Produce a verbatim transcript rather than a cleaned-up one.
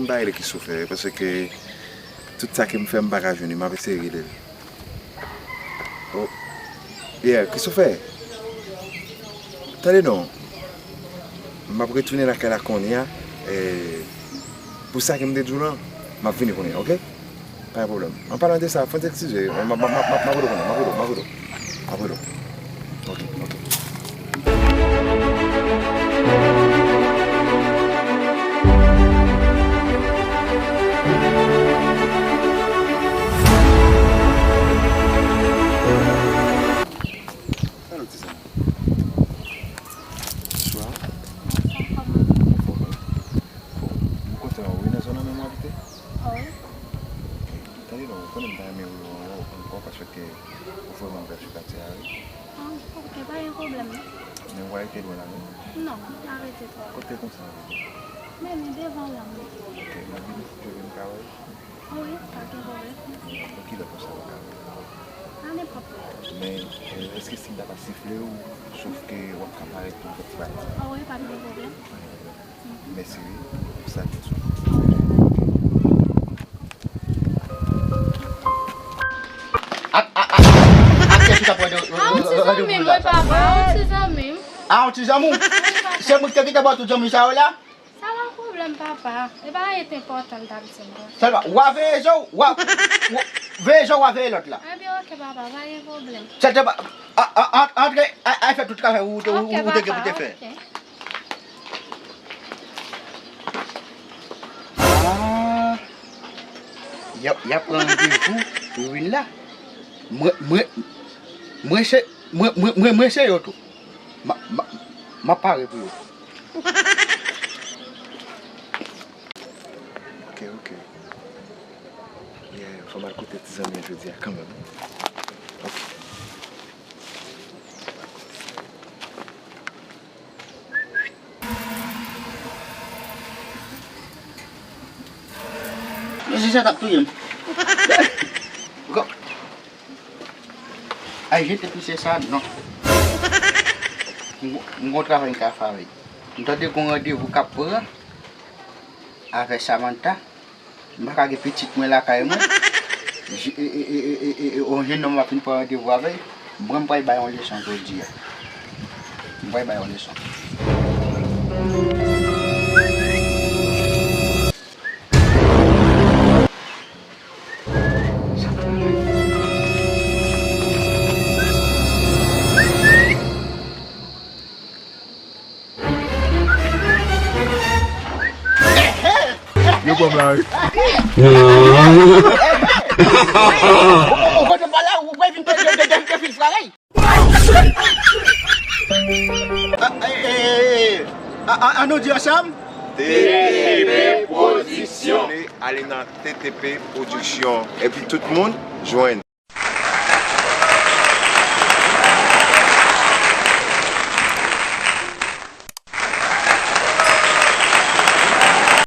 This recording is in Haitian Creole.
Ba rele Christopher, paske tout sa ke m fè, m pa ka jwenn li, m ap eseye rele l. Oh. Yeah, Christopher. Tande non. M ap retounen lakay la kounye a. E, pou sa ke m te di w lan, m ap vini kounye a, oke? Pa gen pwoblèm. An palan de sa, fò n eskize, m ap, m ap, m ap, m ap rele w kounye a, m ap rele w, m ap rele w. M ap rele w. Oke, oke. Alo, ti zanmi. Bonswa. Bonswa, kòman? Anfòm, wi. Bon, m kontan wè w. Nan zòn nan menm w abite? Wi. Oke. Tande non, ou konnen m ta renmen wè w ankò paske ou vrèman bèl sou katye a, wi. Ah, oke, pa gen pwoblèm, non. Men w pa rete lwen la, non? Non, m pa rete twò lwen. Kote konsa w rete? Men li devan la, men. Oke, m ap vin, m ap vin ka wè w? Wi, pa gen pwoblèm. Bon, kilè konsa w ka wè? A nenpòt lè. Men, eh, èske si m ta ka sifle w, sof ke w ap ka parèt pou n fè ti pale? Ah wi, pa gen pwoblèm. Mèsi wi, pou sa byen sou. Ak, ak, ak, ak kiyès ou t ap rande, rande, randevou la? A yon ti zanmi m, wi, papa, a yon ti zanmi m. A yon ti zanmi w? Wi, papa. Se mwen ki te kite ba w tout zanmi sa yo la? Sa pa pwoblèm, papa. E pa anyen enpòtan l t ap di m, non. Sèlman, w a veye je w, w a, w, veye je w, w a veye lòt la. Ebyen, oke, papa, pa gen pwoblèm. Sèlman, a, a, a, antre, a, a fè tout travay ou te, ou, ou te gen pou te fè. Oke, papa, oke. Ah. Y ap, y ap pran randevou pou vin la. Mwen, mwen, mwen se, mwen, mwen, mwen, mwen se yo tou. M a, m a, m ap pare pou yo. Oke, oke. Yeah, fò m al kote ti zanmi an jodi a kanmenm. Oke. Mesye sa t ap touye m. Gò-, ay, jete pisye sa, non. M, m gon travay m ka fè avè l. M tande gon randevou k ap pran avè Samantha. M pa ka gen pitit mwen lakay mwen. J-, e, e, yon jennonm m ap fin pran randevou avè l. Mwen, m pral bay yon leson jodi a. M pral bay yon leson. Yo pran m la, wi. Ou, ou, ou konn pale, ou pral vin de, de, de, de, de fil frarey. A, e, e, e, a, a, ann nou di ansanm. T T P Production. Ale nan T T P Production. Epi tout moun jwenn.